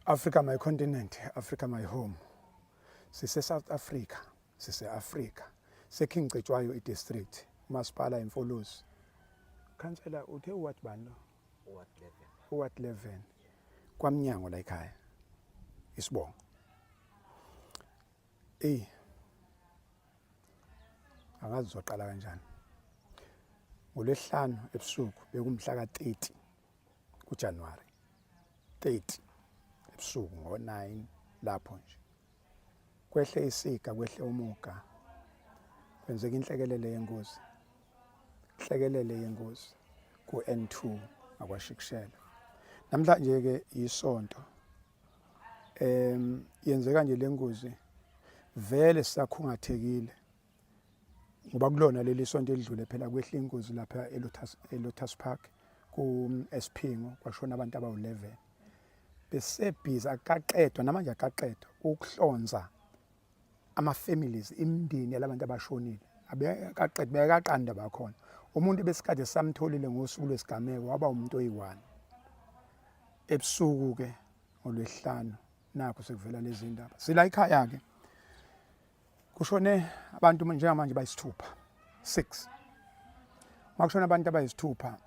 Africa my continent, Africa my home. Sise South Africa, sise Africa. SeKing Cetshwayo idistrict, umasipala iMfolozi. Khansela uthe uward bani lo? Ward 11. Uward 11. Kwamnyango la ekhaya. Isibongo. Ey. Angazi uzoqala kanjani. NgoLwesihlanu ebusuku bekumhla ka-30 kuJanuary 30 ebusuku ngo-9 lapho nje kwehle isiga kwehle umuga kwenzeka inhlekelele yengozi inhlekelele yengozi ku-N2 ngakwashikishela namhlanje ke isonto yenzeka nje lengozi vele sisakhungathekile ngoba kulona leli sonto elidlule phela kwehla ingozi lapha eLotus eLotus Park ku Esiphingo kwashona abantu abawu11 besebhizi akaqedwa namanje akaqedwa ukuhlonza ama families imindeni yalabantu abashonile abekaqedwa bekaqanda bakhona umuntu besikade samtholile ngosuku lwesigameko waba umuntu oyi-1 ebusuku ke ngolwesihlanu nakho sekuvela lezi ndaba sila ekhaya ke Kushone abantu njengamanje bayisithupha 6. Makushona abantu abayisithupha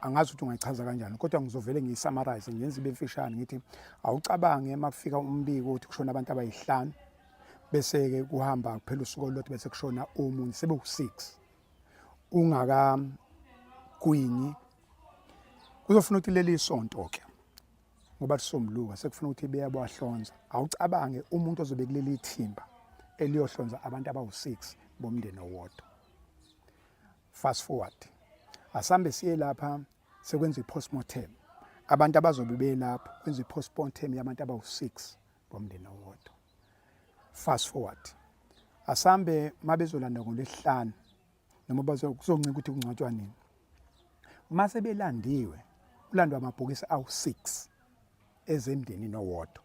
angazi ukuthi ungayichaza kanjani kodwa ngizovele ngiyisummarize ngenze ibe mfishane ngithi awucabange makufika umbiko ukuthi kushona abantu abayihlanu bese ke kuhamba kuphela usuku olulodwa bese kushona omunye sebe u6 ungaka gwinyi kuzofuna ukuthi leli sonto ke ngoba lisombuluka sekufuna ukuthi beyabahlonza awucabange umuntu ozobe kuleli thimba eliyohlonza abantu abawu-6 bomndeni owodwa. Fast forward asambe siye lapha sekwenza i-postmortem abantu abazobe belapho kwenza i-postmortem yabantu abawu-6 bomndeni owodwa. Fast forward asambe mabezolanda ngolwesihlanu noma bazokuzoncika ukuthi kungcwatshwa nini mase belandiwe kulandwa amabhokisi awu-6 ezemndenini owodwa.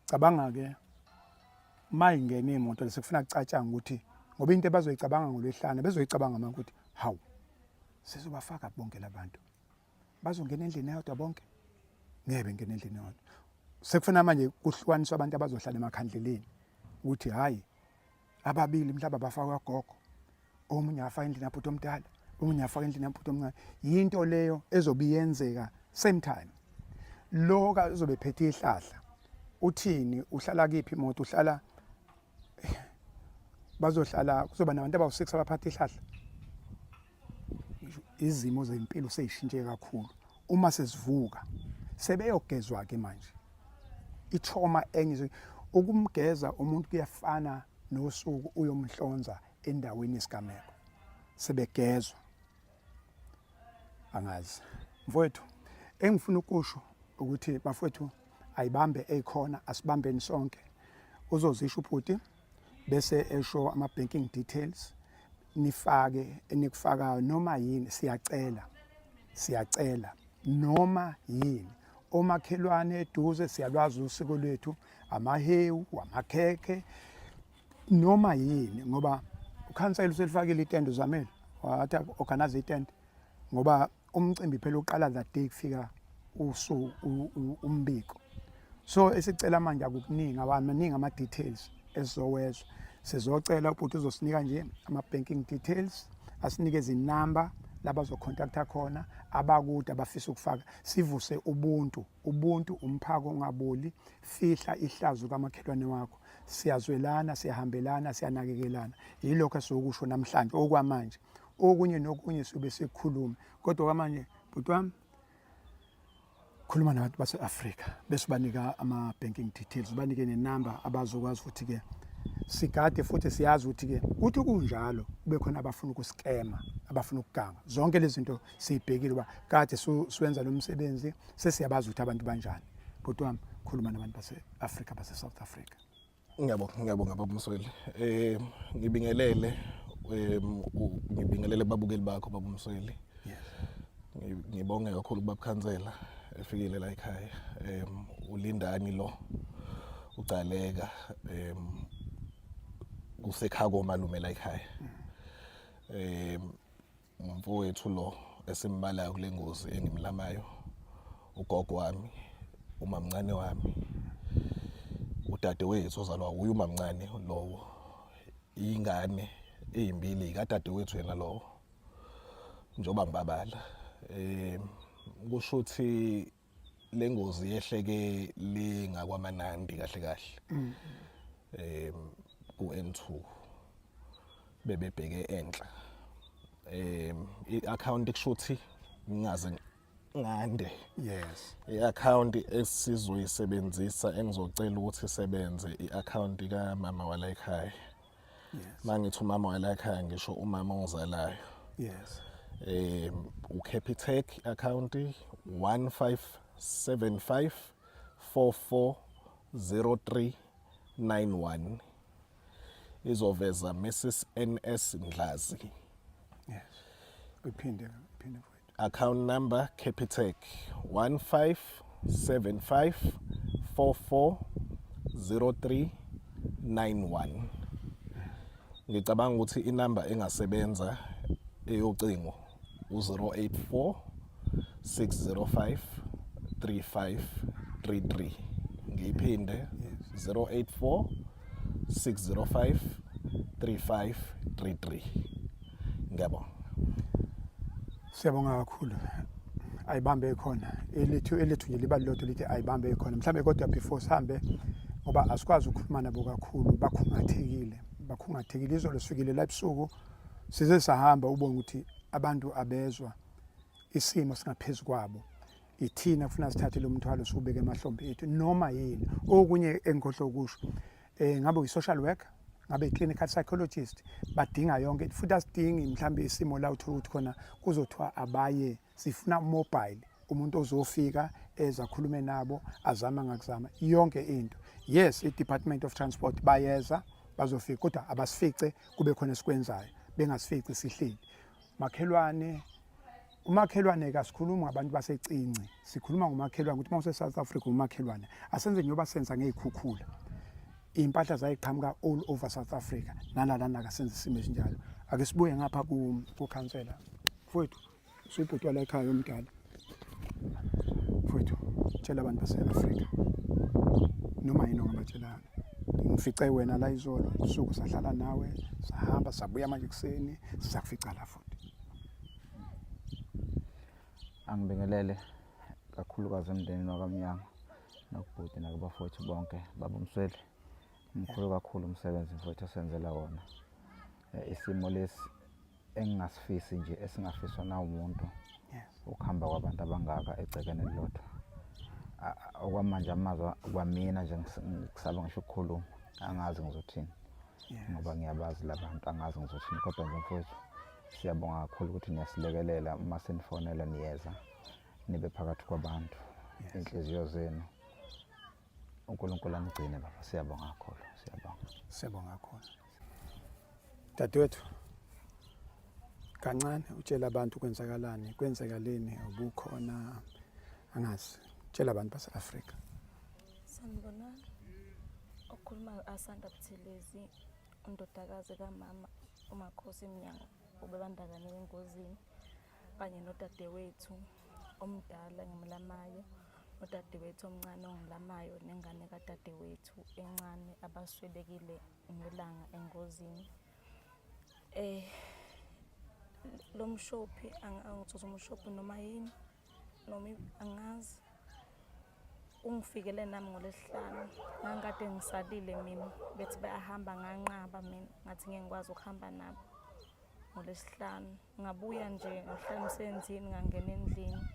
Cabanga-ke uma ingena iy'moto lesekufuna kucatshanga ukuthi ngoba into ebazoyicabanga ngolwehlanu bezoyicabanga manje ukuthi hawu sizobafaka bonke labantu bazongena endlini eyodwa bonke ngeke bengene endlini eyodwa sekufuna manje kuhlukaniswa abantu abazohlala emakhandleleni ukuthi hhayi ababili mhlawumbe abafakwa gogo omunye afaka endlini yabhuti omdala omunye afaka endlini yabhuti omncane yinto leyo ezobe iyenzeka same time lo kazobe phethe ihlahla uthini uhlala kiphi imoto uhlala bazohlala kuzoba nabantu abawu-6 abaphatha ihlahla izimo zempilo seyishintshe kakhulu uma sesivuka sebeyogezwa ke manje itrauma enye ukumgeza umuntu kuyafana nosuku uyomhlonza endaweni yesigameko sebegezwa angazi mfowethu engifuna ukusho ukuthi bafowethu ayibambe eyikhona asibambeni sonke uzozisho ubhuti bese esho ama banking details nifake enikufakayo noma yini siyacela siyacela noma yini omakhelwane eduze siyalwazi usiko lwethu amahewu amakhekhe noma yini ngoba ukhansela uselifakile itende uzamele wathi organize itende ngoba umcimbi phela uqala that day kufika usu umbiko so esicela manje akukuningi awamaningi ama details esizowezwa sizocela ubhuti uzosinika nje ama banking details asinikeze inamba labazocontacta khona abakude abafisa ukufaka sivuse ubuntu ubuntu umphako ongaboli fihla ihlazo kamakhelwane wakho siyazwelana siyahambelana siyanakekelana yilokho esizokusho namhlanje okwamanje okunye nokunye siyobe sikukhuluma kodwa kwamanje bhuti wami khuluma nabantu base-Afrika bese ubanika ama-banking details ubanike nenamba abazokwazi ukuthi-ke sigade futhi siyazi ukuthi-ke kuthi kunjalo kube khona abafuna ukusikema abafuna ukuganga zonke lezi zinto siyibhekile uba kade siwenza lo msebenzi sesiyabazi ukuthi abantu banjani bhuti wami khuluma nabantu base-Afrika base-South Africa. Ngiyabonga, ngiyabonga baba Msweli. Eh ngibingelele ngibingelele babukeli bakho baba Msweli. Yes. Ngibonge kakhulu kubaba Khansela efikile la ekhaya. Ulindani lo uGcaleka kusekhaya komalume la ekhaya. Umfowethu lo esimbalayo kule ngozi engimlamayo ugogo wami. Umamncane wami, udadewethu ozalwa uye umamncane lowo, ingane ezimbili kadadewethu yena lowo, njengoba ngibabala. Kusho ukuthi lengozi yehleke le ngakwaManandi kahle kahle, ku N2, bebebheke enhla. I-account, kushuthi ngingaze ngande, i-account esizoyisebenzisa, engizocela ukuthi isebenze, i-account kamama wala ekhaya. Mangithi umama wala ekhaya, ngisho umama ongizalayo. uCapitec account 1575 440391, izoveza Mrs NS Ndlazi. Yes, uphinde, uphinde mfowethu. Account number Capitec 1575 440391. Ngicabanga ukuthi inamba engasebenza eyocingo u-084 605 3533. Ngiyiphinde, 084 605 3533. Ngiyabonga. Siyabonga kakhulu. Ayibambe khona elethu, elethu nje liba lilodwa, lithi ayibambe khona mhlawumbe. Kodwa before sihambe, ngoba asikwazi ukukhuluma nabo kakhulu, bakhungathekile, bakhungathekile. Izolo sifikile la ebusuku, size sahamba, ubone ukuthi abantu abezwa, isimo singaphezu kwabo. Ithina kufuna sithathe lo mthwalo siwubeke emahlombe ethu. Noma yini okunye engikhohlwa ukusho, ngabe uyi-social worker, ngabe i-clinical psychologist, badinga yonke. Futhi asidingi mhlawumbe isimo la uthola ukuthi khona kuzothiwa abaye, sifuna mobile, umuntu ozofika eze akhulume nabo, azama ngakuzama yonke into. Yes, i-Department of Transport bayeza, bazofika, kodwa abasifice kube khona esikwenzayo, bengasifici sihleli. Makhelwane, umakhelwane, kasikhulumi ngabantu basecinci, sikhuluma ngomakhelwane, ukuthi uma use-South Africa umakhelwane. Asenze njengoba senza ngey'khukhula, iy'mpahla zayiqhamuka all over South Africa, nalalana kasenze isimo esinjalo. Ake sibuye ngapha kukhansela. Mfowethu, usubhuti wala ekhaya omdala. Mfowethu, tshela abantu base-Afrika noma yini ongabatshelana. Ngifice wena la izolo usuku, sahlala nawe, sahamba, sabuya manje ekuseni, sizakufica la futhi. Angibingelele kakhulukazi emndenini wakaMnyango, nokubhuti, nakubafowethu bonke. Baba uMsweli, mkhulu kakhulu umsebenzi mfowethu osenzela wona. Isimo lesi engingasifisi nje, esingafiswa nawumuntu, ukuhamba kwabantu abangaka egcekeni elilodwa. Okwamanje amazwi kwamina nje ngisaba ngisho ukukhuluma, angazi ngizothini, ngoba ngiyabazi labantu, angazi ngizothini. Kodwa nje mfowethu, siyabonga kakhulu ukuthi niyasilekelela. Uma senifonela niyeza, nibe phakathi kwabantu. Inhliziyo zenu, uNkulunkulu anigcine baba. Siyabonga kakhulu, siyabonga. Siyabonga kakhulu, dadewethu. Kancane utshela abantu kwenzakalani, kwenzekaleni, ubukhona, angazi, tshela abantu base-Afrika. Sanibonani. Okhulumayo Asanda Buthelezi, undodakazi kamama uMakhosi Mnyango obebandakanyeka engozini, kanye nodadewethu omdala engimlamayo, nodadewethu omncane ongilamayo, nengane kadadewethu encane abaswelekile ngelanga engozini. Lo mshophi, angithuthi umshophi noma yini, noma angazi. Ungifikele nami ngoLwesihlanu, ngangikade ngisalile mina, bethi bayahamba, nganqaba mina, ngathi ngeke ngikwazi ukuhamba nabo ngoLwesihlanu. Ngabuya nje ngahlala emsebenzini, ngangena endlini,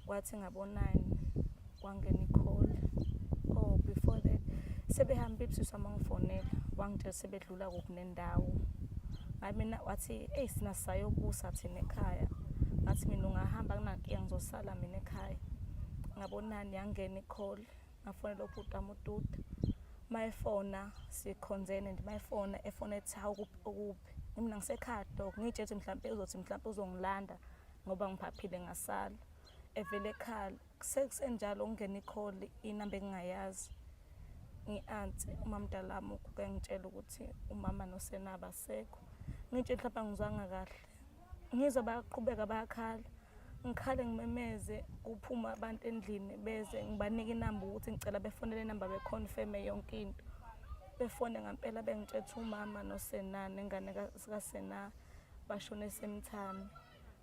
kwathi ngabo-9 kwangena i-call. Oh, before that sebehambile, usisi wami wangifonela, wangitshela sebedlula kuphi nendawo. Ngathi mina, wathi eyi, sina sisayobusa thina ekhaya. Ngathi mina ungahamba, kunankinga, ngizosala mina ekhaya. Ngabo-9 yangena i-call, ngafonela ubhuti wami uDuda. Mayefona sikhonzene nje, mayefona efona ethi hawu, kuphi ukuphi? Mina ngisekhaya dog, ngiyitshela ukuthi mhlampe uzothi mhlampe uzongilanda ngoba ngiphaphile ngasala. Evele ekhala, sekusenjalo kungena i-call, inamba engingayazi. Ngi-ansi umamdala wami uguge ngitshela ukuthi umama noSena abasekho. Ngitshela mhlawumbe angizwanga kahle. Ngizwa bayaqhubeka bayakhala. Ngikhale ngimemeze kuphuma abantu endlini beze ngibanike inamba ukuthi ngicela befonele inamba beconfirme yonke into. Befone ngampela bengitshetha umama noSena nengane kaSena bashone semthami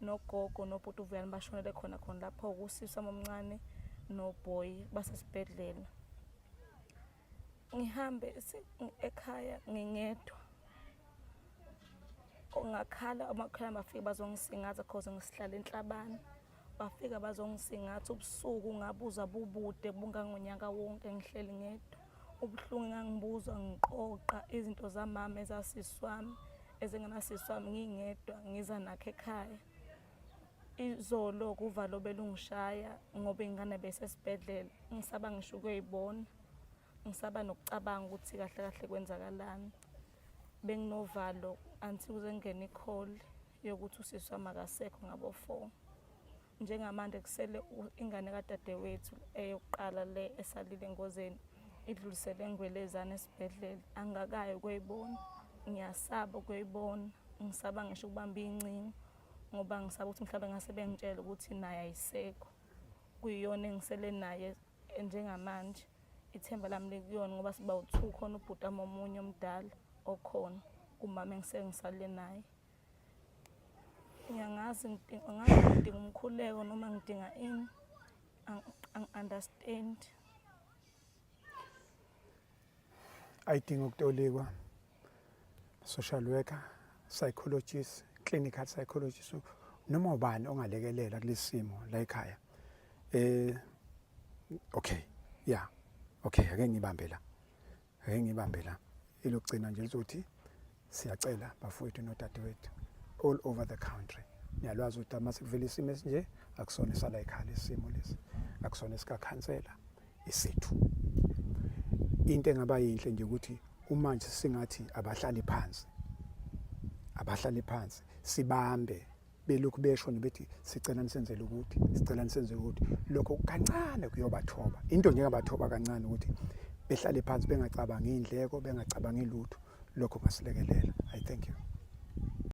nogogo nobhuti uVuyani bashonele khona khona lapho kusisi wami omncane noboy basesibhedlela. Ngihambe ekhaya ngingedwa. Ngakhala omakhelwane bafike bazongisingatha cause ngihlala enhlabane. Bafika bazongisingatha ubusuku ngabuzwa bubude bungangonyaka wonke ngihleli ngedwa. Ubuhlungu engangibuzwa ngiqoqa izinto zamama ezasisi wami ezinganasisi wami ngingedwa ngiza nakho ekhaya. Izolo kuvalo belungishaya ngoba ingane besesibhedlela ngisaba ngisho ukuyoyibona. Ngisaba nokucabanga ukuthi kahle kahle kwenzakalani. Benginovalo until kuze kungene i-call yokuthi usisi wami akasekho ngabo-four. Njengamanje kusele ingane kadadewethu eyokuqala le esalile engozini idlulisele engwelezane esibhedlela. Angikakayi ukuyoyibona, ngiyasaba ukuyoyibona, ngisaba ngisho ukubamba iy'ncingo ngoba ngisaba ukuthi mhlawumbe ngase bengitshele ukuthi naye ayisekho. Kuyiyona engisele naye njengamanje ithemba lami likuyona ngoba siba u-two khona ubhuti wami omunye omdala okhona kumama engise ngisale naye. Ngiyangazi ngidinga angazi ngidinga umkhuleko noma ngidinga ini angi-understand. Ayidinga ukutolikwa social worker, psychologist, clinical psychologist noma ubani ongalekelela kulesi simo la ekhaya. Eh okay, yeah. Okay, ake ngibambe la. Ake ngibambe la. Elokugcina nje lizothi siyacela bafowethu nodadewethu all over the country. Niyalwazi ukuthi uma sekuvela isimo esinje akusona esala ekhaya lesimo lesi. Akusona esikakhansela isethu. Into engaba yinhle nje ukuthi uma nje singathi abahlali phansi abahlali phansi sibambe belokhu besho bethi sicela nisenzele ukuthi sicela nisenzele ukuthi lokho kancane kuyobathoba into njengabathoba kancane ukuthi behlale phansi bengacabangi indleko bengacabangi lutho lokho kungasilekelela. I thank you.